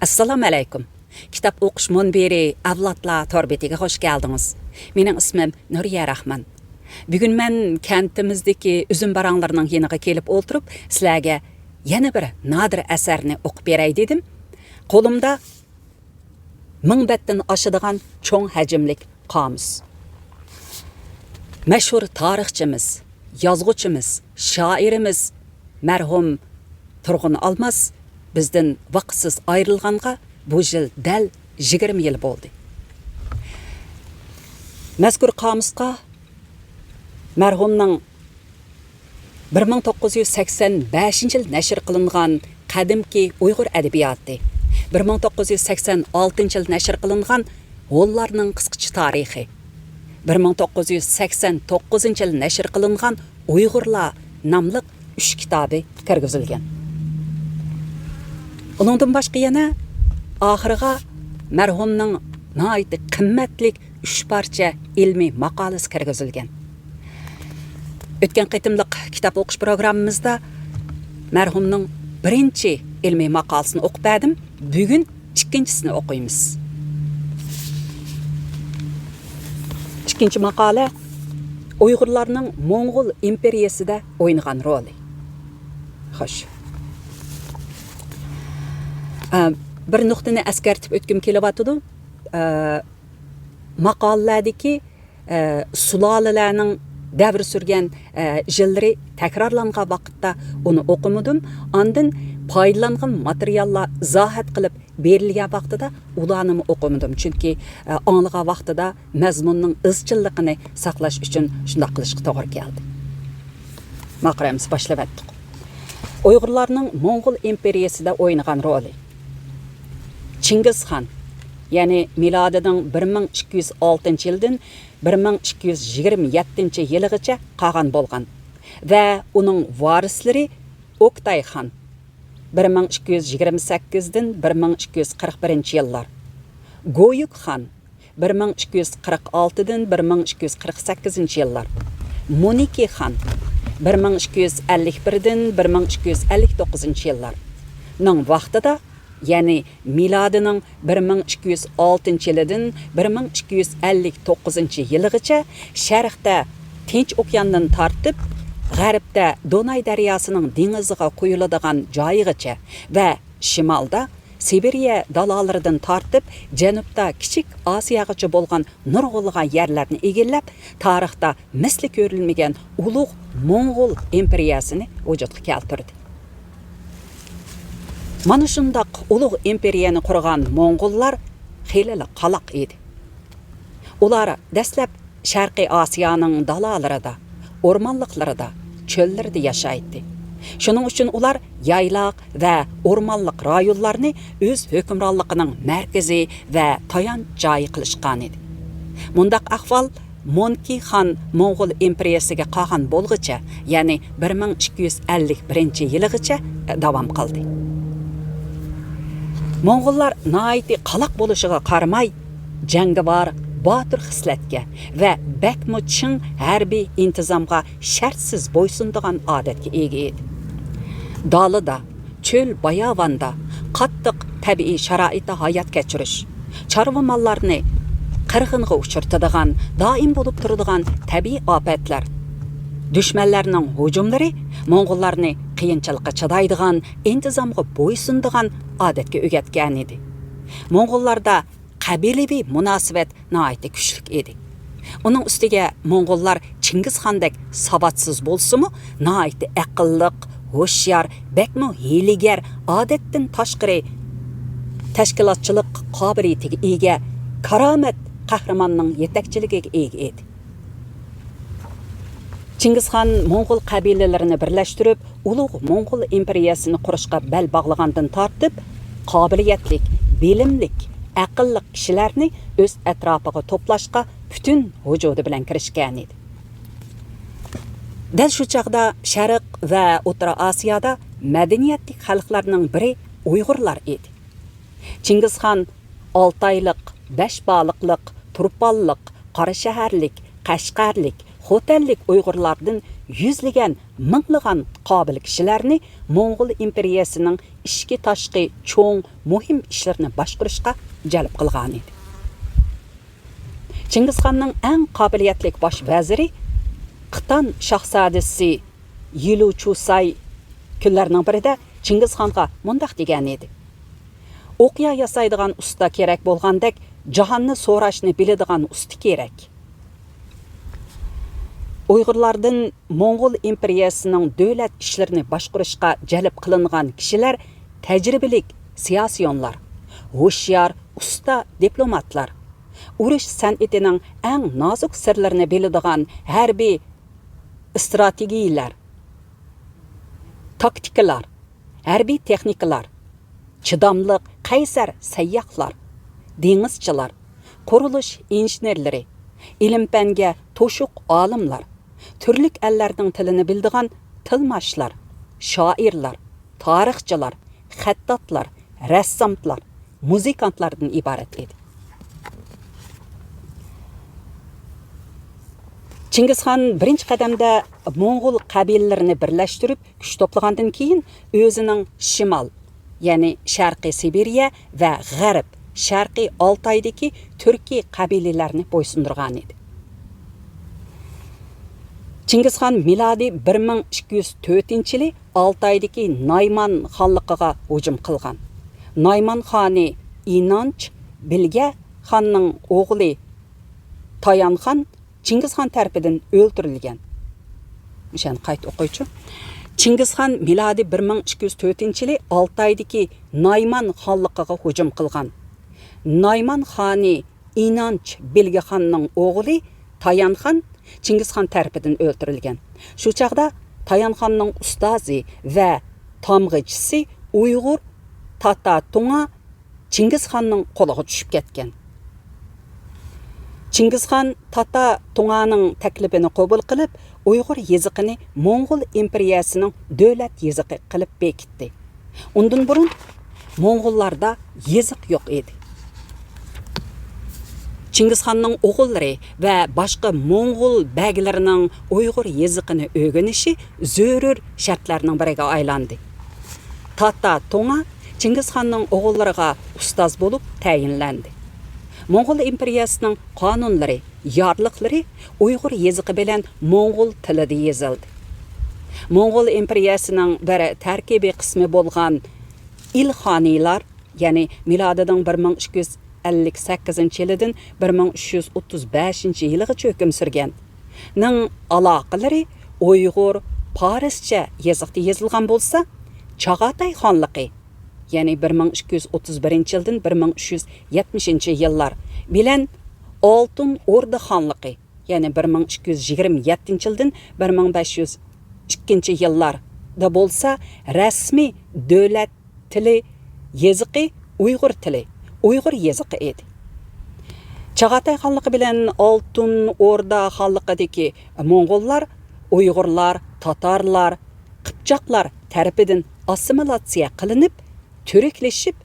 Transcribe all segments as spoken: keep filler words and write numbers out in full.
ئەسسالامۇ ئەلەيكۇم. كىتاب ئوقۇش مۇنبىرى ئەۋلادلار تور بېتىگە خوش كەلدىڭىز. مېنىڭ ئىسمىم نۇرىيە راخمان. بۈگۈن مەن كەنتىمىزدىكى ئۈزۈم باراڭلىرىنىڭ يېنىغا كېلىپ ئولتۇرۇپ، سىلەرگە يەنە بىر نادىر ئەسەرنى ئوقۇپ بېرەي دېدىم. قولۇمدا مىڭ بەتتىن ئاشىدىغان چوڭ ھەجىملىك قامۇس. مەشھۇر تارىخچىمىز، يازغۇچىمىز، شائىرىمىز مەرھۇم تۇرغۇن ئالماس بىزدىن ۋاقىتسىز ئايرىلغانغا بۇ يىل دەل يىگىرمە يىل بولدى. مەزكۇر قامۇسقا مەرھۇمنىڭ بىر مىڭ توققۇز يۈز سەكسەن بەشىنچى يىل نەشر قىلىنغان قەدىمكى ئۇيغۇر ئەدەبىياتى، بىر مىڭ توققۇز يۈز سەكسەن ئالتىنچى يىل نەشر قىلىنغان ھونلارنىڭ قىسقىچە تارىخى، بىر مىڭ توققۇز يۈز سەكسەن توققۇزىنچى يىل نەشر قىلىنغان ئۇيغۇرلار ناملىق ئۈچ كىتابى كىرگۈزۈلگەن. ئۇنىڭدىن باشقا يەنە ئاخىرىغا مەرھۇمنىڭ ناھايىتى قىممەتلىك ئۈچ پارچە ئىلمىي ماقالىسى كىرگۈزۈلگەن. ئۆتكەن قېتىملىق كىتاب ئوقۇش پروگراممىمىزدا مەرھۇمنىڭ بىرىنچى ئىلمىي ماقالىسىنى ئوقۇپ بەردىم. بۈگۈن ئىككىنچىسىنى ئوقۇيمىز. ئىككىنچى ماقالە، ئۇيغۇرلارنىڭ موڭغۇل ئىمپېرىيىسىدە ئوينىغان رولى. خوش. ئە، بىر نۇقتىنى ئەسكەرتىپ ئۆتكۈم كېلىۋاتىدۇ. ئە، ماقالىلەردىكى، ئە، سۇلالىلەرنىڭ دەۋر سۈرگەن، ئە، يىللىرى تەكرارلانغان ۋاقىتتا ئۇنى ئوقۇمىدىم. ئاندىن پايدىلانغان ماتېرىياللار ئىزاھات قىلىپ بېرىلگەن ۋاقتىدا ئۇلارنىمۇ ئوقۇمىدىم. چۈنكى، ئە، ئاڭلىغان ۋاقتىدا مەزمۇننىڭ ئىزچىللىقىنى ساقلاش ئۈچۈن شۇنداق قىلىشقا توغرا كەلدى. ماقالىمىزنى باشلىۋەتتۇق. ئۇيغۇرلارنىڭ موڭغۇل ئىمپېرىيىسىدە ئوينىغان رولى. چىڭگىزخان، يەنى مىلادىنىڭ بىر مىڭ ئىككى يۈز ئالتىنچى يىلدىن بىر مىڭ ئىككى يۈز يىگىرمە يەتتىنچى يىلىغىچە قالغان بولغان ۋە ئۇنىڭ ۋارىسلىرى ئوكتاي خان، بىر مىڭ ئىككى يۈز يىگىرمە سەككىزدىن بىر مىڭ ئىككى يۈز قىرىق بىرىنچى يىللار، گويۈك خان، بىر مىڭ ئىككى يۈز قىرىق ئالتىدىن بىر مىڭ ئىككى يۈز قىرىق سەككىزىنچى يىللار، مۇنىكى خان، بىر مىڭ ئىككى يۈز ئەللىك بىردىن بىر مىڭ ئىككى يۈز ئەللىك توققۇزىنچى يىللار، نىڭ ۋاقتىدا، يەنى مىلادىنىڭ بىر مىڭ ئىككى يۈز ئالتىنچى يىلىدىن بىر مىڭ ئىككى يۈز ئەللىك توققۇزىنچى يىلىغىچە شەرقتە تىنچ ئوكياندىن تارتىپ، غەربتە دوناي دەرياسىنىڭ دېڭىزىغا قۇيۇلىدىغان جايىغىچە ۋە شىمالدا سىبىرىيە دالالىرىدىن تارتىپ، جەنۇبتا كىچىك ئاسىياغىچە بولغان نۇرغۇنلىغان يەرلەرنى ئىگىلەپ، تارىختا مىسلى كۆرۈلمىگەن ئۇلۇغ موڭغۇل ئىمپېرىيەسىنى ۋۇجۇدقا كەلتۈردى. مانا شۇنداق ئۇلۇغ ئىمپېرىيەنى قۇرغان موڭغۇللار خېلىلا قالاق ئىدى. ئۇلار دەسلەپ شەرقىي ئاسىيانىڭ دالالىرىدا، ئورمانلىقلىرىدا، چۆللىرىدە ياشايتتى. شۇنىڭ ئۈچۈن ئۇلار يايلاق ۋە ئورمانلىق رايونلارنى ئۆز ھۆكۈمرانلىقىنىڭ مەركىزى ۋە تايانچ جايى قىلىشقانىدى. مۇنداق ئەھۋال مونكى خان موڭغۇل ئىمپېرىيەسىگە قالغان بولغۇچە، يەنى بىر مىڭ ئىككى يۈز ئەللىك بىرىنچى يىلىغىچە داۋام قىلدى. موڭغۇللار ناھايىتى قالاق بولۇشىغا قارىماي، جەڭگىۋار، باتۇر خىسلەتكە ۋە بەكمۇ چىڭ ھەربىي ئىنتىزامغا شەرتسىز بويسۇنىدىغان ئادەتكە ئىگە ئىدى. دالىدا، چۆل باياۋاندا قاتتىق تەبىئىي شارائىتتا ھايات كەچۈرۈش، چارۋا ماللارنى قىرغىنغا ئۇچرىتىدىغان، دائىم بولۇپ تۇرىدىغان تەبىئىي ئاپەتلەر، دۈشمەنلەرنىڭ ھۇجۇملىرى موڭغۇللارنى قىيىنچىلىققا چىدايدىغان، ئىنتىزامغا بويسۇنىدىغان ئادەتكە ئۆگەتكەنىدى. موڭغۇللاردا قەبىلىۋى مۇناسىۋەت ناھايىتى كۈچلۈك ئىدى. ئۇنىڭ ئۈستىگە موڭغۇللار چىڭگىزخاندەك ساۋاتسىز بولسىمۇ، ناھايىتى ئەقىللىق، ھوشيار، بەكمۇ ھىيلىگەر، ئادەتتىن تاشقىرى تەشكىلاتچىلىق قابىلىيىتىگە ئىگە، كارامەت قەھرىماننىڭ يېتەكچىلىكىگە ئىگە ئىدى. چىڭگىزخان موڭغۇل قەبىلىلىرىنى بىرلەشتۈرۈپ، ئۇلۇغ موڭغۇل ئىمپېرىيەسىنى قۇرۇشقا بەل باغلىغاندىن تارتىپ، قابىلىيەتلىك، بىلىملىك، ئەقىللىق كىشىلەرنى ئۆز ئەتراپىغا توپلاشقا پۈتۈن ۋۇجۇدى بىلەن كىرىشكەنىدى. دەل شۇ چاغدا شەرق ۋە ئوتتۇرا ئاسىيادا مەدەنىيەتلىك خەلقلەرنىڭ بىرى ئۇيغۇرلار ئىدى. چىڭگىزخان ئالتايلىق، بەشبالىقلىق، تۇرپانلىق، قاراشەھەرلىك، قەشقەرلىك، خوتەنلىك ئۇيغۇرلاردىن يۈزلىگەن، مىڭلىغان قابىل كىشىلەرنى موڭغۇل ئىمپېرىيەسىنىڭ ئىچكى تاشقى چوڭ مۇھىم ئىشلىرىنى باشقۇرۇشقا جەلپ قىلغانىدى. چىڭگىزخاننىڭ ئەڭ قابىلىيەتلىك باش ۋەزىرى، قىتان شاھزادىسى يىلۇ چۇساي كۈنلەرنىڭ بىرىدە چىڭگىزخانغا مۇنداق دېگەنىدى: «ئوقيا ياسايدىغان ئۇستا كېرەك بولغاندەك، جاھاننى سوراشنى بىلىدىغان ئۇستا كېرەك.» ئۇيغۇرلاردىن موڭغۇل ئىمپېرىيەسىنىڭ دۆلەت ئىشلىرىنى باشقۇرۇشقا جەلپ قىلىنغان كىشىلەر تەجرىبىلىك سىياسىيونلار، ھوشيار، ئۇستا دىپلوماتلار، ئۇرۇش سەنئىتىنىڭ ئەڭ نازۇك سىرلىرىنى بىلىدىغان ھەربىي ئىستراتېگىيلەر، تاكتىكىلار، ھەربىي تېخنىكىلار، چىداملىق، قەيسەر سەيياھلار، دېڭىزچىلار، قۇرۇلۇش ئىنژېنېرلىرى، ئىلىم-پەنگە توشۇق ئالىملار، تۈرلۈك ئەللەرنىڭ تىلىنى بىلىدىغان تىلماشلار، شائىرلار، تارىخچىلار، خەتتاتلار، رەسساملار، مۇزىكانتلاردىن ئىبارەت ئىدى. چىڭگىزخان بىرىنچى قەدەمدە موڭغۇل قەبىلىلىرىنى بىرلەشتۈرۈپ، كۈچ توپلىغاندىن كېيىن، ئۆزىنىڭ شىمال، يەنى شەرقىي سىبىرىيە ۋە غەرب، شەرقىي ئالتايدىكى تۈركىي قەبىلىلەرنى بويسۇندۇرغانىدى. چىڭگىزخان مىلادىي بىر مىڭ ئىككى يۈز تۆتىنچى يىلى ئالتايدىكى نايمان خانلىقىغا ھۇجۇم قىلغان. نايمان خانى ئىنانچ بىلگە خاننىڭ ئوغلى تايانخان چىڭگىزخان تەرىپىدىن ئۆلتۈرۈلگەن. مۇشۇنى قايتا ئوقۇيچۇ. چىڭگىزخان مىلادىي بىر مىڭ ئىككى يۈز تۆتىنچى يىلى ئالتايدىكى نايمان خانلىقىغا ھۇجۇم قىلغان. نايمان خانى ئىنانچ بىلگە خاننىڭ ئوغلى تايانخان چىڭگىزخان تەرىپىدىن ئۆلتۈرۈلگەن. شۇ چاغدا تايانخاننىڭ ئۇستازى ۋە تامغىچىسى ئۇيغۇر تاتا تۇڭا چىڭگىزخاننىڭ قولىغا چۈشۈپ كەتكەن. چىڭگىزخان تاتا تۇڭانىڭ تەكلىپىنى قوبۇل قىلىپ، ئۇيغۇر يېزىقىنى موڭغۇل ئىمپېرىيەسىنىڭ دۆلەت يېزىقى قىلىپ بېكىتتى. ئۇندىن بۇرۇن موڭغۇللاردا يېزىق يوق ئىدى. چىڭگىزخاننىڭ ئوغۇللىرى ۋە باشقا موڭغۇل بەگلىرىنىڭ ئۇيغۇر يېزىقىنى ئۆگىنىشى زۆرۈر شەرتلەرنىڭ بىرىگە ئايلاندى. تاتا تۇڭا چىڭگىزخاننىڭ ئوغۇللىرىغا ئۇستاز بولۇپ تەيىنلەندى. موڭغۇل ئىمپېرىيەسىنىڭ قانۇنلىرى، يارلىقلىرى ئۇيغۇر يېزىقى بىلەن موڭغۇل تىلىدا يېزىلدى. موڭغۇل ئىمپېرىيەسىنىڭ بىر تەركىبىي قىسمى بولغان ئىلخانىيلار، يەنى مىلادىنىڭ بىر مىڭ ئىككى يۈز ئەللىك سەككىزىنچى يىلىدىن بىر مىڭ ئۈچ يۈز ئوتتۇز بەشىنچى يىلىغىچە ھۆكۈم سۈرگەن، نىڭ ئالاقىلىرى ئۇيغۇر، پارسچە يېزىقتا يېزىلغان بولسا، چاغاتاي خانلىقى، يەنى بىر مىڭ ئىككى يۈز ئوتتۇز بىرىنچى يىلدىن بىر مىڭ ئۈچ يۈز يەتمىشىنچى يىللار بىلەن ئالتۇن ئوردا خانلىقى، يەنى بىر مىڭ ئىككى يۈز يىگىرمە يەتتىنچى يىلدىن بىر مىڭ بەش يۈز ئىككىنچى يىللاردا بولسا رەسمىي دۆلەت تىلى يېزىقى ئۇيغۇر تىلى، ئۇيغۇر يېزىقى ئىدى. چاغاتاي خانلىقى بىلەن ئالتۇن ئوردا خانلىقىدىكى موڭغۇللار ئۇيغۇرلار، تاتارلار، قىپچاقلار تەرىپىدىن ئاسسىمىلاتسىيە قىلىنىپ، تۈركلىشىپ،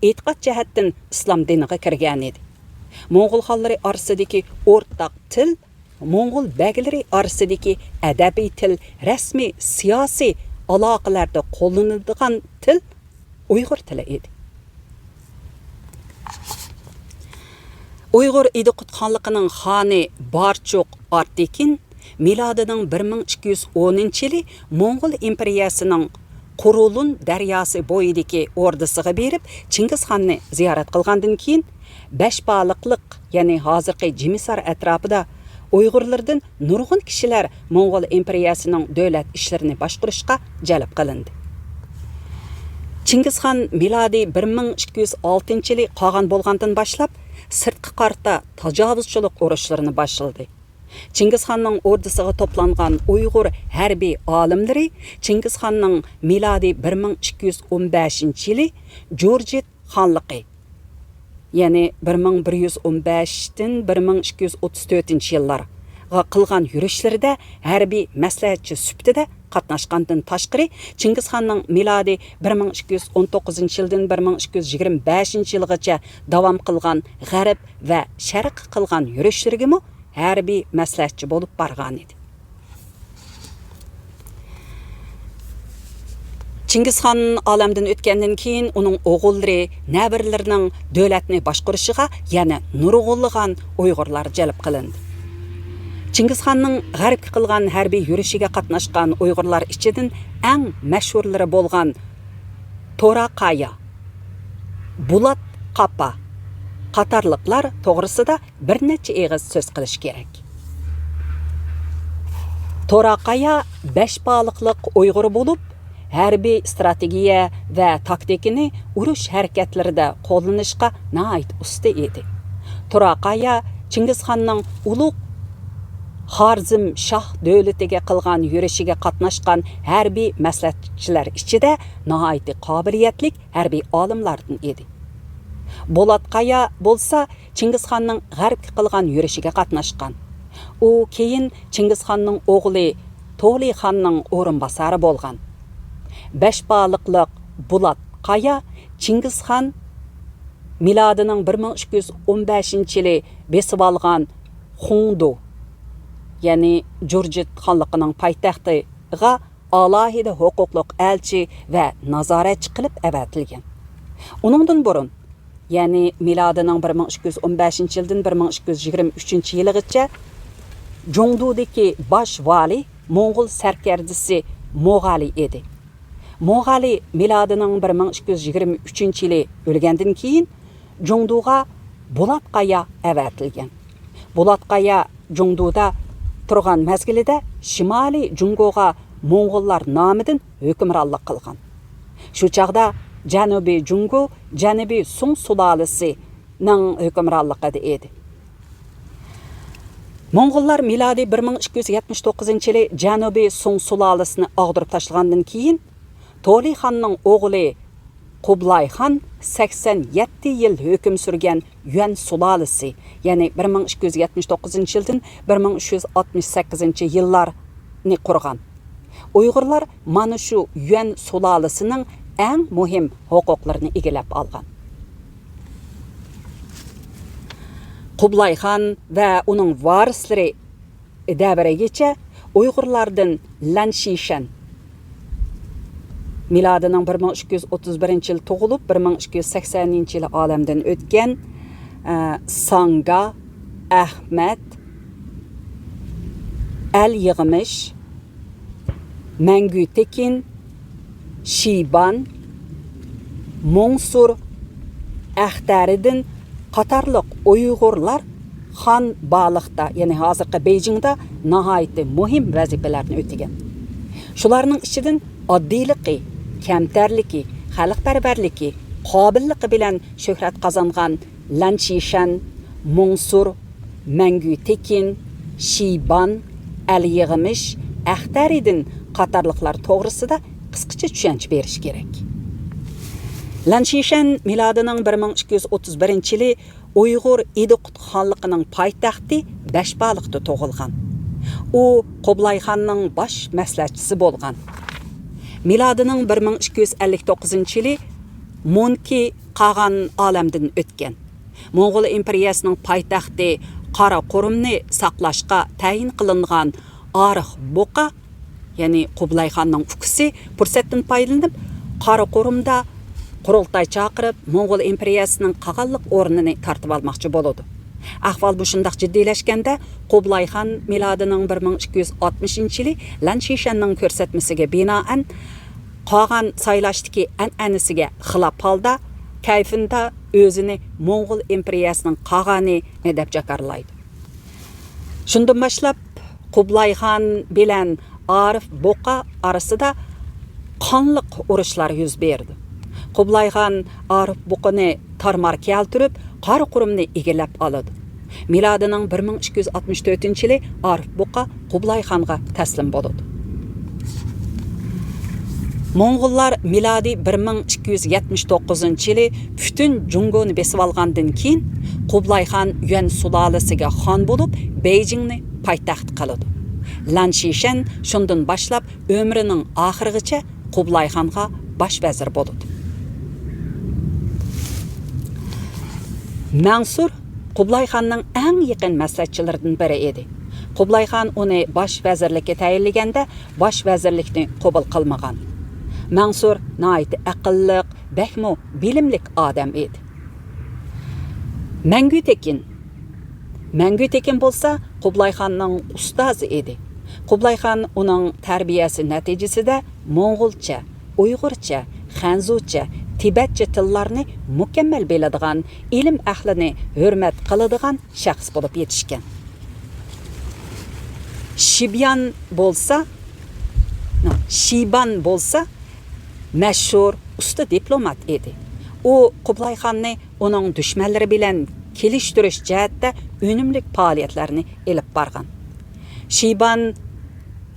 ئېتىقاد جەھەتتىن ئىسلام دىنىغا كىرگەنىدى. موڭغۇل خانلىرى ئارىسىدىكى ئورتاق تىل، موڭغۇل بەگلىرى ئارىسىدىكى ئەدەبىي تىل، رەسمىي سىياسىي ئالاقىلەردە قوللىنىلىدىغان تىل ئۇيغۇر تىلى ئىدى. ئۇيغۇر ئىدىقۇت خانلىقىنىڭ خانى بارچۇق ئارتېكىن مىلادىنىڭ بىر مىڭ ئىككى يۈز ئونىنچى يىلى موڭغۇل ئىمپېرىيەسىنىڭ قۇرۇلۇن دەرياسى بويىدىكى ئوردىسىغا بېرىپ، چىڭگىزخاننى زىيارەت قىلغاندىن كېيىن، بەشبالىقلىق، يەنى ھازىرقى جىمىسار ئەتراپىدا ئۇيغۇرلىرىدىن نۇرغۇن كىشىلەر موڭغۇل ئىمپېرىيەسىنىڭ دۆلەت ئىشلىرىنى باشقۇرۇشقا جەلپ قىلىندى. چىڭگىزخان مىلادىي بىر مىڭ ئىككى يۈز ئالتىنچى يىلى قاغان بولغاندىن باشلاپ، سىرتقا قارىتا تاجاۋۇزچىلىق ئۇرۇشلىرىنى باشلىدى. چىڭگىزخاننىڭ ئوردىسىغا توپلانغان ئۇيغۇر ھەربىي ئالىملىرى چىڭگىزخاننىڭ مىلادىي بىر مىڭ ئىككى يۈز ئون بەشىنچى يىلى جۇرجىت خانلىقى، يەنى بىر مىڭ بىر يۈز ئون بەشتىن بىر مىڭ ئىككى يۈز ئوتتۇز تۆتىنچى يىللارغا قىلغان يۈرۈشلىرىدە ھەربىي مەسلىھەتچى سۈپىتىدە قاتناشقاندىن تاشقىرى، چىڭگىزخاننىڭ مىلادىي بىر مىڭ ئىككى يۈز ئون توققۇزىنچى يىلدىن بىر مىڭ ئىككى يۈز يىگىرمە بەشىنچى يىلغىچە داۋام قىلغان غەرب ۋە شەرققە قىلغان يۈرۈشلىرىگىمۇ ھەربىي مەسلىھەتچى بولۇپ بارغانىدى. چىڭگىزخان ئالەمدىن ئۆتكەندىن كېيىن، ئۇنىڭ ئوغۇللىرى، نەۋرىلىرىنىڭ دۆلەتنى باشقۇرۇشىغا يەنە نۇرغۇنلىغان ئۇيغۇرلار جەلپ قىلىندى. چىڭگىزخاننىڭ غەربكە قىلغان ھەربىي يۈرۈشىگە قاتناشقان ئۇيغۇرلار ئىچىدىن ئەڭ مەشھۇرلىرى بولغان تورا قايا، بولات قاپا قاتارلىقلار توغرىسىدا بىر نەچچە ئېغىز سۆز قىلىش كېرەك. تورا قايا بەش بالىقلىق ئۇيغۇر بولۇپ، ھەربىي ئىستراتېگىيە ۋە تاكتىكىنى ئۇرۇش ھەرىكەتلىرىدە قوللىنىشقا ناھايىتى ئۇستا ئىدى. تورا قايا چىڭگىزخاننىڭ ئۇلۇغ خارزم شاھ دۆلىتىگە قىلغان يۈرۈشىگە قاتناشقان ھەربىي مەسلىھەتچىلەر ئىچىدە ناھايىتى قابىلىيەتلىك ھەربىي ئالىملاردىن ئىدى. بولات قايا بولسا چىڭگىزخاننىڭ غەربكە قىلغان يۈرۈشىگە قاتناشقان. ئۇ كېيىن چىڭگىزخاننىڭ ئوغلى تولى خاننىڭ ئورۇنباسارى بولغان. بەش بالىقلىق بولات قايا چىڭگىزخان مىلادىنىڭ بىر مىڭ ئىككى يۈز ئون بەشىنچى يىلى بېسىۋالغان خۇڭدۇ، يەنى جۇرجىت خانلىقىنىڭ پايتەختىغا ئالاھىدە ھوقۇقلۇق ئەلچى ۋە نازارەتچى قىلىپ ئەۋەتىلگەن. ئۇنىڭدىن بۇرۇن، يەنى مىلادىنىڭ بىر مىڭ ئىككى يۈز ئون بەشىنچى يىلدىن بىر مىڭ ئىككى يۈز يىگىرمە ئۈچىنچى يىلىغىچە جۇڭدۇدىكى باش ۋالىي موڭغۇل سەركەردىسى موغالى ئىدى. موغالى مىلادىنىڭ بىر مىڭ ئىككى يۈز يىگىرمە ئۈچىنچى يىلى ئۆلگەندىن كېيىن، جۇڭدۇغا بولات قايا ئەۋەتىلگەن. بولات قايا جۇڭدۇدا تۇرغان مەزگىلىدە شىمالىي جۇڭگوغا موڭغۇللار نامىدىن ھۆكۈمرانلىق قىلغان. شۇ چاغدا جەنۇبىي جۇڭگو جەنۇبىي سۇڭ سۇلالىسىنىڭ ھۆكۈمرانلىقىدا ئىدى. موڭغۇللار مىلادىي بىر مىڭ ئىككى يۈز يەتمىش توققۇزىنچى يىلى جەنۇبىي سۇڭ سۇلالىسىنى ئاغدۇرۇپ تاشلىغاندىن كېيىن، تولى خاننىڭ ئوغلى قۇبلاي خان سەكسەن يەتتە يىل ھۆكۈم سۈرگەن يۈەن سۇلالىسى، يەنى بىر مىڭ ئىككى يۈز يەتمىش توققۇزىنچى يىلدىن بىر مىڭ ئۈچ يۈز ئاتمىش سەككىزىنچى يىللارنى قۇرغان. ئۇيغۇرلار مانا شۇ يۈەن سۇلالىسىنىڭ ئەڭ مۇھىم ھوقۇقلىرىنى ئىگىلەپ ئالغان. قۇبلاي خان ۋە ئۇنىڭ ۋارىسلىرى دەۋرىگىچە ئۇيغۇرلاردىن لەن شىشەن، مىلادىنىڭ بىر مىڭ ئىككى يۈز ئوتتۇز بىرىنچى يىلى تۇغۇلۇپ، بىر مىڭ ئىككى يۈز سەكسەنىنچى يىلى ئالەمدىن ئۆتكەن، ئە، ساڭگا، ئەخمەت، ئەل يىغمىش، مەڭگۈ تېكىن، شىبان، مۇڭسۇر، ئەختەرىدىن قاتارلىق ئۇيغۇرلار خان بالىقتا، يەنى ھازىرقى بېيجىڭدا ناھايىتى مۇھىم ۋەزىپىلەرنى ئۆتىگەن. شۇلارنىڭ ئىچىدىن ئاددىيلىقى، كەمتەرلىكى، خەلقپەرۋەرلىكى، قابىللىقى بىلەن شۆھرەت قازانغان لەن چىشەن، مۇڭسۇر، مەڭگۈ تېكىن، شىبان، ئەل يىغمىش، ئەختەرىدىن قاتارلىقلار توغرىسىدا قىسقىچە چۈشەنچە بېرىش كېرەك. لەن شىشەن مىلادىنىڭ بىر مىڭ ئىككى يۈز ئوتتۇز بىرىنچى يىلى ئۇيغۇر ئىدىقۇت خانلىقىنىڭ پايتەختى بەشبالىقتا تۇغۇلغان. ئۇ قۇبلايخاننىڭ باش مەسلىھەتچىسى بولغان. مىلادىنىڭ بىر مىڭ ئىككى يۈز ئەللىك توققۇزىنچى يىلى مۇنكى قاغان ئالەمدىن ئۆتكەن. موڭغۇل ئىمپېرىيەسىنىڭ پايتەختى قاراقۇرۇمنى ساقلاشقا تەيىن قىلىنغان ئارىخ بۇقا، يەنى قۇبلايخاننىڭ ئۇكىسى پۇرسەتتىن پايدىلىنىپ، قاراقۇرۇمدا قۇرۇلتاي چاقىرىپ، موڭغۇل ئىمپېرىيەسىنىڭ قاغانلىق ئورنىنى تارتىۋالماقچى بولىدۇ. ئەھۋال مۇشۇنداق جىددىيلەشكەندە، قۇبلايخان مىلادىنىڭ بىر مىڭ ئىككى يۈز ئاتمىشىنچى يىلى لەن شىشەننىڭ كۆرسەتمىسىگە بىنائەن، قاغان سايلاشتىكى ئەنئەنىسىگە خىلاپ ھالدا، كەيفىندە ئۆزىنى موڭغۇل ئىمپېرىيەسىنىڭ قاغانى دەپ جاكارلايدۇ. شۇندىن باشلاپ، قۇبلايخان بىلەن ئارىف بۇقا ئارىسىدا قانلىق ئۇرۇشلار يۈز بېرىدۇ. قۇبلايخان ئارىف بۇقىنى تارمار كەلتۈرۈپ، قاراقۇرۇمنى ئىگىلەپ ئالىدۇ. مىلادىنىڭ بىر مىڭ ئىككى يۈز ئاتمىش تۆتىنچى يىلى ئارىف بۇقا قۇبلايخانغا تەسلىم بولىدۇ. موڭغۇللار مىلادىي بىر مىڭ ئىككى يۈز يەتمىش توققۇزىنچى يىلى پۈتۈن جۇڭگونى بېسىۋالغاندىن كېيىن، قۇبلايخان يۈەن سۇلالىسىگە خان بولۇپ، بېيجىڭنى پايتەخت قىلىدۇ. لەن شىشەن شۇندىن باشلاپ ئۆمرىنىڭ ئاخىرىغىچە قۇبلايخانغا باش ۋەزىر بولىدۇ. مەڭسۇر قۇبلايخاننىڭ ئەڭ يېقىن مەسلىھەتچىلىرىدىن بىرى ئىدى. قۇبلايخان ئۇنى باش ۋەزىرلىككە تەيىنلىگەندە، باش ۋەزىرلىكنى قوبۇل قىلمىغان. مەنسۇر ناھايىتى ئەقىللىق، بەكمۇ بىلىملىك ئادەم ئىدى. مەڭگۈ تېكىن. مەڭگۈ تېكىن بولسا قۇبلايخاننىڭ ئۇستازى ئىدى. قۇبلايخان ئۇنىڭ تەربىيەسى نەتىجىسىدە موڭغۇلچە، ئۇيغۇرچە، خەنزۇچە، تىبەتچە تىللارنى مۇكەممەل بىلىدىغان، ئىلىم ئەھلىنى ھۆرمەت قىلىدىغان شەخس بولۇپ يېتىشكەن. شىبيان بولسا، نو، شىبان بولسا مەشھۇر ئۇستا دىپلومات ئىدى. ئۇ قۇبلايخاننى ئۇنىڭ دۈشمەنلىرى بىلەن كېلىشتۈرۈش جەھەتتە ئۈنۈملۈك پائالىيەتلەرنى ئېلىپ بارغان. شىبان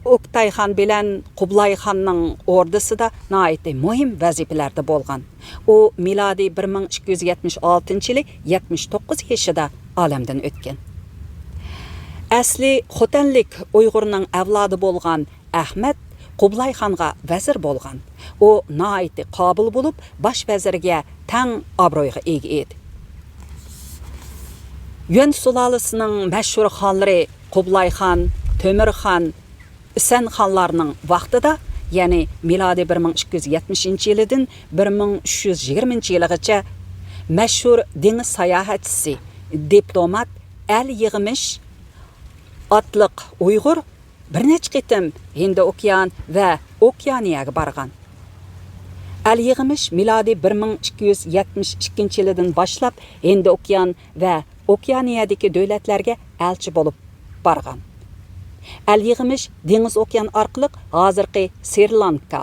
ئوكتايخان بىلەن قۇبلايخاننىڭ ئوردىسىدا ناھايىتى مۇھىم ۋەزىپىلەردە بولغان. ئۇ مىلادىي بىر مىڭ ئىككى يۈز يەتمىش ئالتىنچى يىلى يەتمىش توققۇز يېشىدا ئالەمدىن ئۆتكەن. ئەسلى خوتەنلىك ئۇيغۇرنىڭ ئەۋلادى بولغان ئەخمەت قۇبلايخانغا ۋەزىر بولغان. ئۇ ناھايىتى قابىل بولۇپ، باش ۋەزىرگە تەڭ ئابرۇيغا ئىگە ئىدى. يۈەن سۇلالىسىنىڭ مەشھۇر خانلىرى قۇبلايخان، تۆمۈرخان، ئىسەن خانلارنىڭ ۋاقتىدا، يەنى مىلادىي بىر مىڭ ئىككى يۈز يەتمىشىنچى يىلىدىن بىر مىڭ ئۈچ يۈز يىگىرمىنچى يىلىغىچە مەشھۇر دېڭىز ساياھەتچىسى، دىپلومات ئەل يىغمىش ئاتلىق ئۇيغۇر بىر نەچچە قېتىم ھىندى ئوكيان ۋە ئوكيانىيەگە بارغان. ئەل يىغمىش مىلادىي بىر مىڭ ئىككى يۈز يەتمىش ئىككىنچى يىلىدىن باشلاپ ھىندى ئوكيان ۋە ئوكيانىيەدىكى دۆلەتلەرگە ئەلچى بولۇپ بارغان. ئەل يىغمىش دېڭىز ئوكيان ئارقىلىق ھازىرقى سرى لانكا،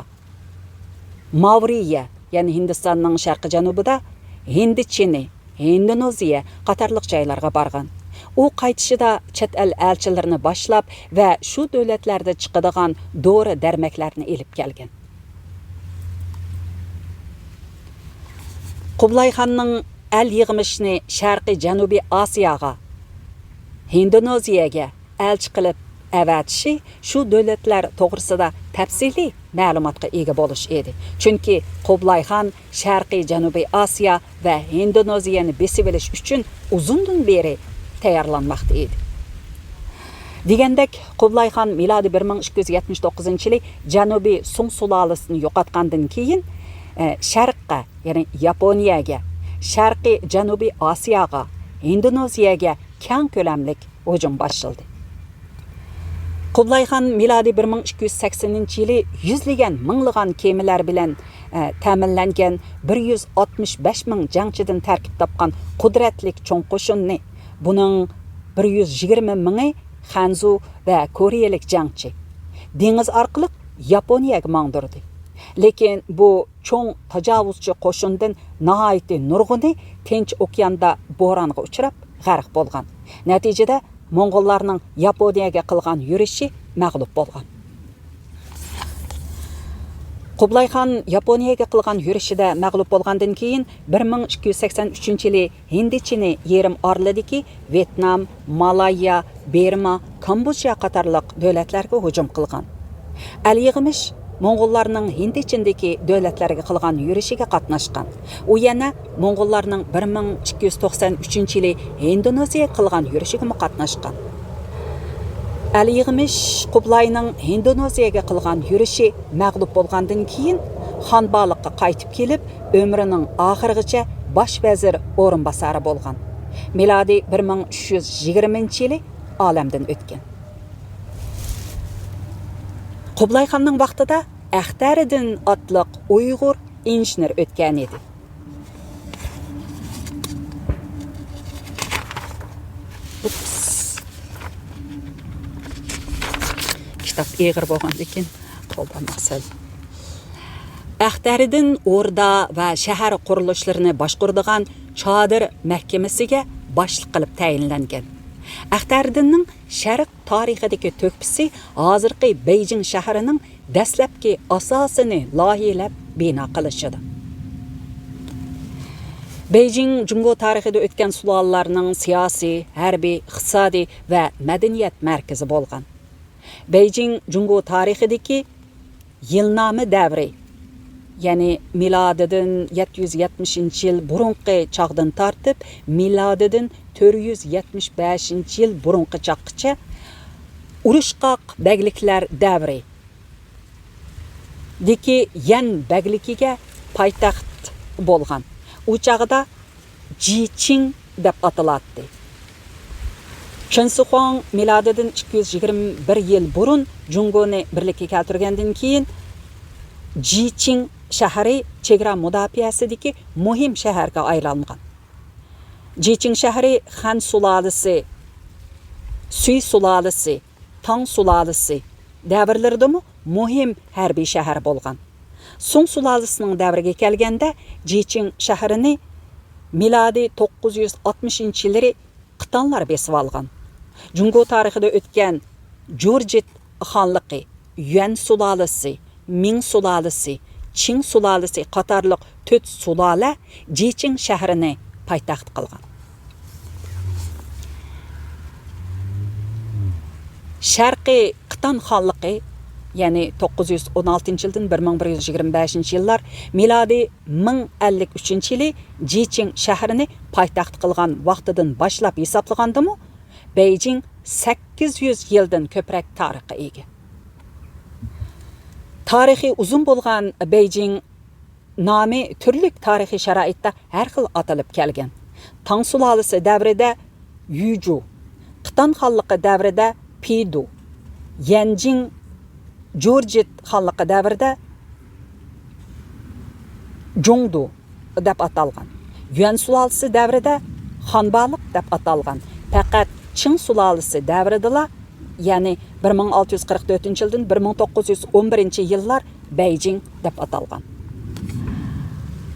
ماۋرىيە، يەنى ھىندىستاننىڭ شەرقىي جەنۇبىدا ھىندى چىنى، ھىندونېزىيە قاتارلىق جايلارغا بارغان. ئۇ قايتىشىدا چەت ئەل ئەلچىلىرىنى باشلاپ ۋە شۇ دۆلەتلەردە چىقىدىغان دورا دەرمەكلەرنى ئېلىپ كەلگەن. قۇبلايخاننىڭ ئەل يىغمىشنى شەرقىي جەنۇبىي ئاسىياغا، ھىندونېزىيەگە ئەلچى قىلىپ ئەۋەتىشى شۇ دۆلەتلەر توغرىسىدا تەپسىلىي مەلۇماتقا ئىگە بولۇش ئىدى. چۈنكى قۇبلايخان شەرقىي جەنۇبىي ئاسىيا ۋە ھىندونېزىيەنى بېسىۋېلىش ئۈچۈن ئۇزۇندىن بېرى تەييارلانماقتا ئىدى. دېگەندەك، قۇبلايخان مىلادىي بىر مىڭ ئىككى يۈز يەتمىش توققۇزىنچى يىلى جەنۇبىي سۇڭ سۇلالىسىنى يوقاتقاندىن كېيىن، ئە، شەرققە، يەنى ياپونىيەگە، شەرقىي جەنۇبىي ئاسىياغا، ھىندونېزىيەگە كەڭ كۆلەملىك ھۇجۇم باشلىدى. قۇبلايخان مىلادىي بىر مىڭ ئىككى يۈز سەكسىنىنچى يىلى يۈزلىگەن، مىڭلىغان كېمىلەر بىلەن، ئە، تەمىنلەنگەن بىر يۈز ئاتمىش بەش مىڭ جەڭچىدىن تەركىب تاپقان قۇدرەتلىك چوڭ قوشۇننى، بۇنىڭ بىر يۈز يىگىرمە مىڭى خەنزۇ ۋە كورېيەلىك جەڭچى، دېڭىز ئارقىلىق ياپونىيەگە ماڭدۇردى. لېكىن بۇ چوڭ تاجاۋۇزچى قوشۇندىن ناھايىتى نۇرغۇنى تىنچ ئوكياندا بورانغا ئۇچراپ غەرق بولغان. نەتىجىدە موڭغۇللارنىڭ ياپونىيەگە قىلغان يۈرۈشى مەغلۇپ بولغان. قۇبلايخان ياپونىيەگە قىلغان يۈرۈشىدە مەغلۇپ بولغاندىن كېيىن، بىر مىڭ ئىككى يۈز سەكسەن ئۈچىنچى يىلى ھىندى چىنى يېرىم ئارىلىدىكى ۋيېتنام، مالاييا، بىرما، كامبودژا قاتارلىق دۆلەتلەرگە ھۇجۇم قىلغان. ئەل يىغمىش موڭغۇللارنىڭ ھىندى چىندىكى دۆلەتلەرگە قىلغان يۈرۈشىگە قاتناشقان. ئۇ يەنە موڭغۇللارنىڭ بىر مىڭ ئىككى يۈز توقسەن ئۈچىنچى يىلى ھىندونېزىيەگە قىلغان يۈرۈشىگىمۇ قاتناشقان. ئەل يىغمىش قۇبلاينىڭ ھىندونېزىيەگە قىلغان يۈرۈشى مەغلۇپ بولغاندىن كېيىن، خانبالىققا قايتىپ كېلىپ، ئۆمرىنىڭ ئاخىرىغىچە باش ۋەزىر ئورۇنباسارى بولغان. مىلادىي بىر مىڭ ئۈچ يۈز يىگىرمىنچى يىلى ئالەمدىن ئۆتكەن. قۇبلايخاننىڭ ۋاقتىدا ئەختەرىدىن ئاتلىق ئۇيغۇر ئىنژېنېر ئۆتكەن ئىدى. ئۇپس. كىتاب ئېغىر بولغاندىكىن قولدا مەقسەل. ئەختەرىدىن ئوردا ۋە شەھەر قۇرۇلۇشلىرىنى باشقۇرىدىغان چادىر مەھكىمىسىگە باشلىق قىلىپ تەيىنلەنگەن. ئەختەرىدىننىڭ شەرق تارىخىدىكى تۆھپىسى ھازىرقى بېيجىڭ شەھىرىنىڭ دەسلەپكى ئاساسىنى لايىھىلەپ بىنا قىلىشىدا. بېيجىڭ جۇڭگو تارىخىدا ئۆتكەن سۇلالىلەرنىڭ سىياسىي، ھەربىي، ئىقتىسادىي ۋە مەدەنىيەت مەركىزى بولغان. بېيجىڭ جۇڭگو تارىخىدىكى يىلنامە دەۋرى، يەنى مىلادىدىن يەتتە يۈز يەتمىشىنچى يىل بۇرۇنقى چاغدىن تارتىپ، مىلادىدىن تۆت يۈز يەتمىش بەشىنچى يىل بۇرۇنقى چاغقىچە ئۇرۇشقاق بەگلىكلەر دەۋرى، دىكى يەن بەگلىكىگە پايتەخت بولغان. ئۇ چاغدا جىچىڭ دەپ ئاتىلاتتى. چېن شىخۇاڭ مىلادىدىن ئىككى يۈز يىگىرمە بىر يىل بۇرۇن جۇڭگونى بىرلىككە كەلتۈرگەندىن كېيىن، جىچىڭ شەھىرى چېگرا مۇداپىئەسىدىكى مۇھىم شەھەرگە ئايلانغان. جىچىڭ شەھىرى خەن سۇلالىسى، سۈي سۇلالىسى، تاڭ سۇلالىسى دەۋرلىرىدىمۇ مۇھىم ھەربىي شەھەر بولغان. سۇڭ سۇلالىسىنىڭ دەۋرىگە كەلگەندە، جىچىڭ شەھىرىنى مىلادىي توققۇز يۈز ئاتمىشىنچى يىللىرى قىتانلار بېسىۋالغان. جۇڭگو تارىخىدا ئۆتكەن جۇرجىت خانلىقى، يۈەن سۇلالىسى، مىڭ سۇلالىسى، چىڭ سۇلالىسى قاتارلىق تۆت سۇلالە جىچىڭ شەھىرىنى پايتەخت قىلغان. شەرقىي قىتان خانلىقى، يەنى توققۇز يۈز ئون ئالتىنچى يىلدىن بىر مىڭ بىر يۈز يىگىرمە بەشىنچى يىللار، مىلادىي مىڭ ئەللىك ئۈچىنچى يىلى جىچىڭ شەھىرىنى پايتەخت قىلغان ۋاقتىدىن باشلاپ ھېسابلىغاندىمۇ، بېيجىڭ سەككىز يۈز يىلدىن كۆپرەك تارىخقا ئىگە. تارىخى ئۇزۇن بولغان بېيجىڭ نامى تۈرلۈك تارىخىي شارائىتتا ھەر خىل ئاتىلىپ كەلگەن. تاڭ سۇلالىسى دەۋرىدە يۈجۇ، قىتان خانلىقى دەۋرىدە پىدۇ، يەنجىڭ جۇرجىت خانلىقى دەۋرىدە جۇڭدۇ دەپ ئاتالغان. يۈەن سۇلالىسى دەۋرىدە خانبالىق دەپ ئاتالغان. پەقەت چىڭ سۇلالىسى دەۋرىدىلا، يەنى بىر مىڭ ئالتە يۈز قىرىق تۆتىنچى يىلدىن بىر مىڭ توققۇز يۈز ئون بىرىنچى يىللار بېيجىڭ دەپ ئاتالغان.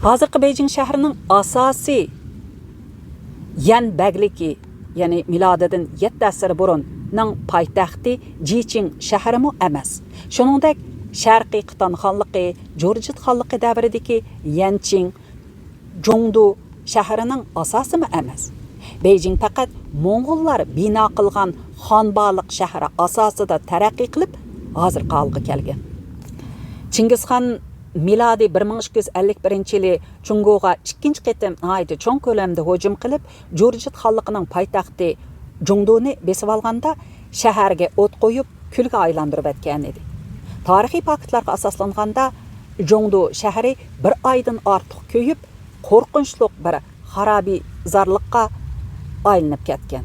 ھازىرقى بېيجىڭ شەھىرىنىڭ ئاساسىي يەن بەگلىكى، يەنى مىلادىدىن يەتتە ئەسىر بۇرۇننىڭ پايتەختى جىچىڭ شەھىرىمۇ ئەمەس. شۇنىڭدەك شەرقىي قىتان خانلىقى، جۇرجىت خانلىقى دەۋرىدىكى يەنچىڭ، جۇڭدۇ شەھىرىنىڭ ئاساسىمۇ ئەمەس. بېيجىڭ پەقەت موڭغۇللار بىنا قىلغان خانبالىق شەھىرى ئاساسىدا تەرەققىي قىلىپ، ھازىرقى ھالغا كەلگەن. چىڭگىزخان مىلادىي بىر مىڭ ئىككى يۈز ئەللىك بىرىنچى يىلى جۇڭگوغا ئىككىنچى قېتىم ناھايىتى چوڭ كۆلەمدە ھۇجۇم قىلىپ، جۇرجىت خانلىقىنىڭ پايتەختى جۇڭدۇنى بېسىۋالغاندا، شەھەرگە ئوت قويۇپ، كۈلگە ئايلاندۇرۇۋەتكەنىدى. تارىخىي پاكىتلارغا ئاساسلانغاندا، جۇڭدۇ شەھىرى بىر ئايدىن ئارتۇق كۆيۈپ، قورقۇنچلۇق بىر خارابىزارلىققا ئايلىنىپ كەتكەن.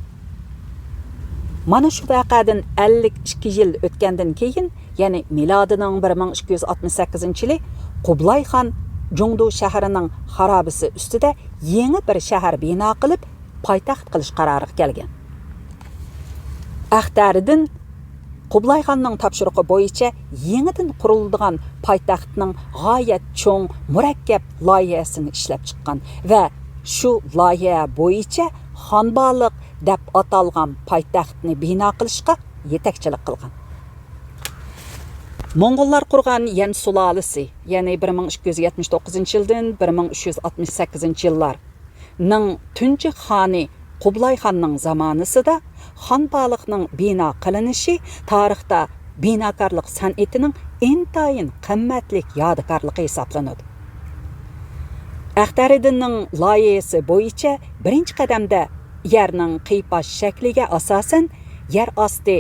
مانا شۇ ۋەقەدىن ئەللىك ئىككى يىل ئۆتكەندىن كېيىن، يەنى مىلادىنىڭ بىر مىڭ ئىككى يۈز ئاتمىش سەككىزىنچى يىلى قۇبلاي خان جۇڭدۇ شەھىرىنىڭ خارابىسى ئۈستىدە يېڭى بىر شەھەر بىنا قىلىپ، پايتەخت قىلىش قارارىغا كەلگەن. ئەختەرىدىن قۇبلايخاننىڭ تاپشۇرۇقى بويىچە يېڭىدىن قۇرۇلىدىغان پايتەختنىڭ غايەت چوڭ، مۇرەككەپ لايىھەسىنى ئىشلەپ چىققان ۋە شۇ لايىھە بويىچە خانبالىق دەپ ئاتالغان پايتەختنى بىنا قىلىشقا يېتەكچىلىك قىلغان. موڭغۇللار قۇرغان يەن سۇلالىسى، يەنى بىر مىڭ ئىككى يۈز يەتمىش توققۇزىنچى يىلدىن بىر مىڭ ئۈچ يۈز ئاتمىش سەككىزىنچى يىللار، نىڭ تۇنجى خانى قۇبلاي خاننىڭ زامانىسىدا خانبالىقنىڭ بىنا قىلىنىشى تارىختا بىناكارلىق سەنئىتىنىڭ ئىنتايىن قىممەتلىك يادىكارلىقى ھېسابلىنىدۇ. ئەختەرىدىننىڭ لايىھەسى بويىچە بىرىنچى قەدەمدە يەرنىڭ قىيپاش شەكلىگە ئاساسەن يەر ئاستى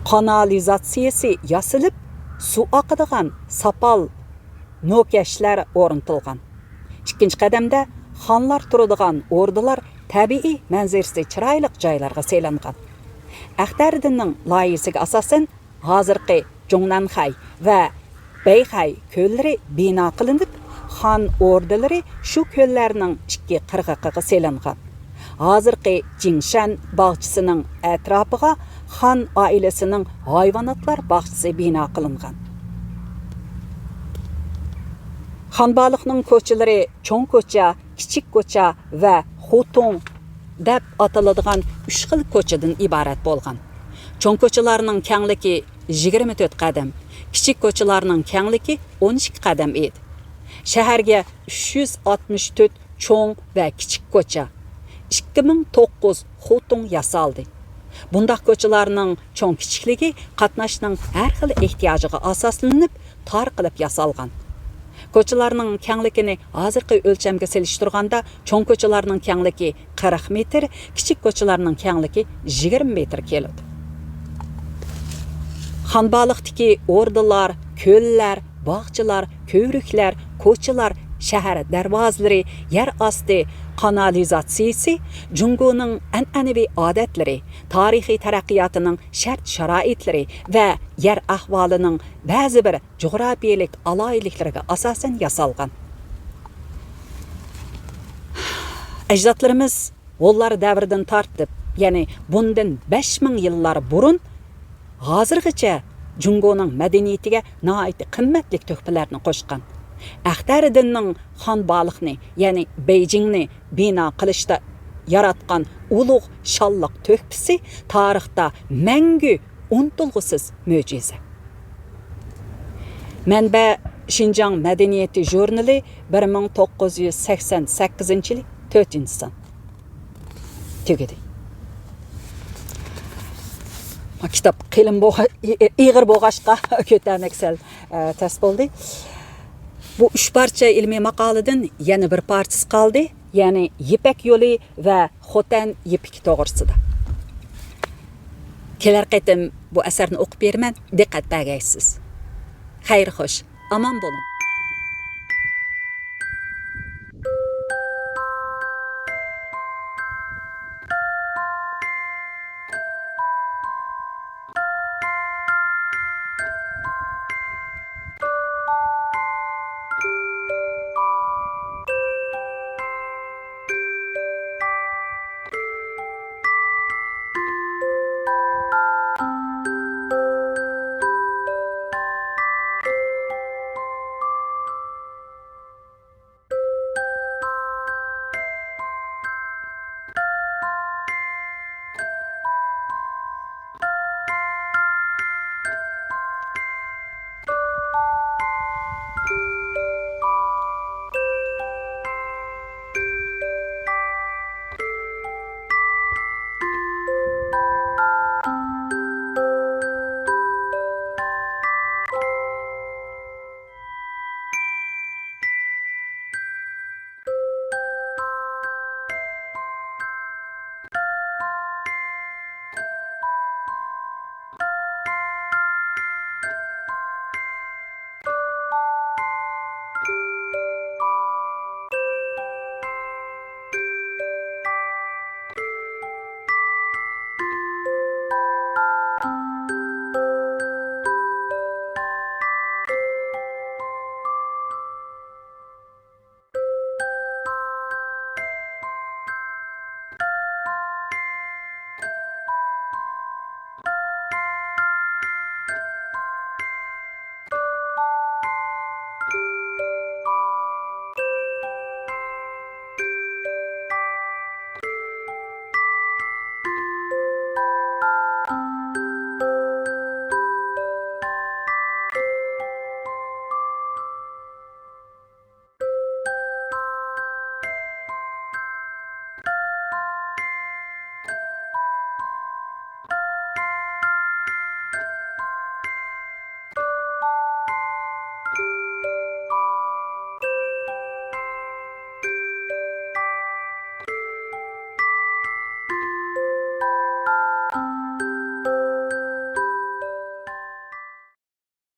قانالىزاتسىيەسى ياسىلىپ، سۇ ئاقىدىغان ساپال نوكەشلەر ئورنىتىلغان. ئىككىنچى قەدەمدە خانلار تۇرىدىغان ئوردىلار تەبىئىي مەنزىرىسى چىرايلىق جايلارغا سېلىنغان. ئەختەرىدىننىڭ لايىھىسىگە ئاساسەن، ھازىرقى جۇڭنەنخەي ۋە بەيخەي كۆللىرى بىنا قىلىنىپ، خان ئوردىلىرى شۇ كۆللەرنىڭ ئىككى قىرغىقىغا سېلىنغان. ھازىرقى جىڭشەن باغچىسىنىڭ ئەتراپىغا خان ئائىلىسىنىڭ ھايۋاناتلار باغچىسى بىنا قىلىنغان. خانبالىقنىڭ كوچىلىرى چوڭ كوچا، كىچىك كوچا ۋە خۇتۇڭ دەپ ئاتىلىدىغان ئۈچ خىل كوچىدىن ئىبارەت بولغان. چوڭ كوچىلارنىڭ كەڭلىكى يىگىرمە تۆت قەدەم، كىچىك كوچىلارنىڭ كەڭلىكى ئون ئىككى قەدەم ئىدى. شەھەرگە ئۈچ يۈز ئاتمىش تۆت چوڭ ۋە كىچىك كوچا، ئىككى مىڭ توققۇز خۇتۇڭ ياسالدى. بۇنداق كوچىلارنىڭ چوڭ كىچىكلىكى قاتناشنىڭ ھەر خىل ئېھتىياجىغا ئاساسلىنىپ تار قىلىپ ياسالغان. كوچىلارنىڭ كەڭلىكىنى ھازىرقى ئۆلچەمگە سېلىشتۇرغاندا، چوڭ كوچىلارنىڭ كەڭلىكى قىرىق مېتىر، كىچىك كوچىلارنىڭ كەڭلىكى يىگىرمە مېتىر كېلىدۇ. خانبالىقتىكى ئوردىلار، كۆللەر، باغچىلار، كۆۋرۈكلەر، كوچىلار، شەھەر دەرۋازىلىرى، يەر ئاستى قانالىزاتسىيىسى جۇڭگونىڭ ئەنئەنىۋى ئادەتلىرى، تارىخىي تەرەققىياتىنىڭ شەرت-شارائىتلىرى ۋە يەر ئەھۋالىنىڭ بەزى بىر جۇغراپىيەلىك ئالاھىدىلىكلىرىگە ئاساسەن ياسالغان. ئەجدادلىرىمىز ھونلار دەۋرىدىن تارتىپ، يەنى بۇندىن بەش مىڭ يىللار بۇرۇن، ھازىرغىچە جۇڭگونىڭ مەدەنىيىتىگە ناھايىتى قىممەتلىك تۆھپىلەرنى قوشقان. ئەختەرۇددىننىڭ خان بالىخنى، يەنى بېيجىڭنى بىنا قىلىشتا ياراتقان ئۇلۇغ شانلىق تۆھپىسى تارىختا مەڭگۈ ئۇنتۇلغۇسىز مۆجىزە. مەنبە: شىنجاڭ مەدەنىيىتى ژۇرنىلى، بىر مىڭ توققۇز يۈز سەكسەن سەككىزىنچى يىلى، تۆتىنچى سان. تۈگىدى. كىتاب قېلىن بولغا-، ئېغىر بولغاچقا كۆتەرمەك سەل، ئە، تەس بولدى. بۇ ئۈچ پارچە ئىلمىي ماقالىدىن يەنە بىر پارچىسى قالدى، يەنى يىپەك يولى ۋە خوتەن يىپىكى توغرىسىدا. كېلەر قېتىم بۇ ئەسەرنى ئوقۇپ بېرىمەن، دىققەت بەرگەيسىز. خەير خوش، ئامان بولۇڭ.